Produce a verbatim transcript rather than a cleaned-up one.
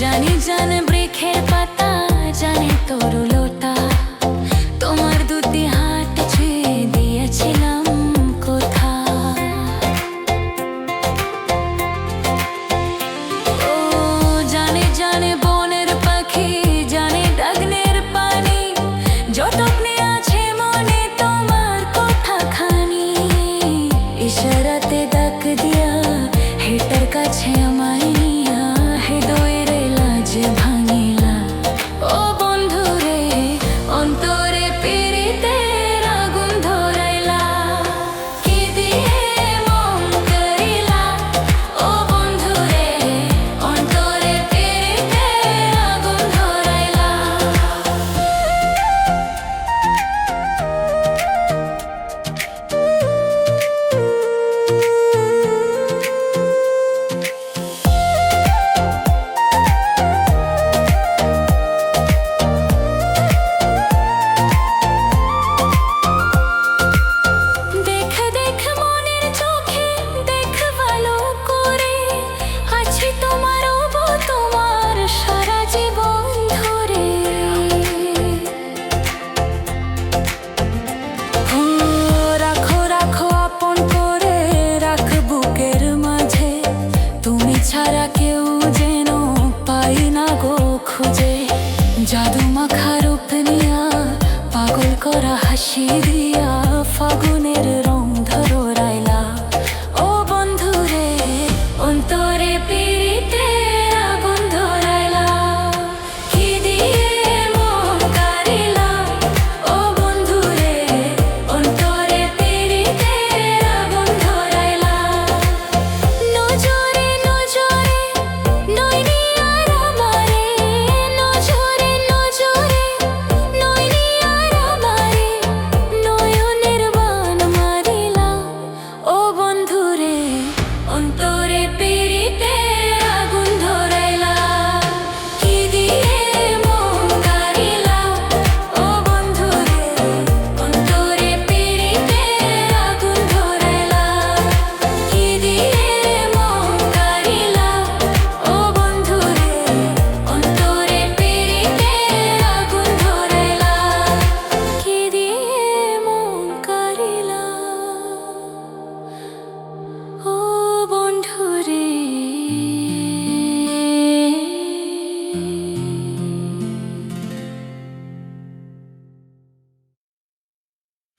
জানে জানে বৃক্ষের পাতা, জানে তরুলতা, তোমার দুটি হাত ছুঁয়ে দিয়েছিলাম কথা। ও জানে জানে বনের পাখি, জানে ডাগনের পানি, যতনে আছে মনে তোমার কথাখানি। ইশারাতে ডাক দিয়া, হেটার কাছে আমায় নিয়া, হৃদয়ের লাজ ভাঙিলা। ও বন্ধুরে, অন্তরে পিরিতের আগুন ধরাইলা। কি দিয়ে মন করিলা, ও বন্ধুরে, অন্তরে পিরিতের আগুন ধরাইলা। দেখ দেখ মনের চোখে, দেখ ভালো করে, আছি তোমার, অবো তোমার সারা জীবন ধরে। ও, রাখো, রাখো আপন করে, রাখ বুকের মাঝে। তুমি ছাড়া কেউ যেন পাই না গো খুঁজে। জাদু মাখা রূপ নিয়া, পাগল করা হাসি দিয়া, ফাগুনের রং ধরাইলা। ও বন্ধুরে, অন্তরে পিরিতের আগুন ধরাইলা। কি দিয়ে মন কারিলা, ও বন্ধুরে, অন্তরে পিরিতের আগুন ধরাইলা। নজরে নজরে নইনি আর আমারে, নজরে নজরে নইনি আর আমারে, নয়নের বান মারিলা। ও বন্ধুরে, অন্তরে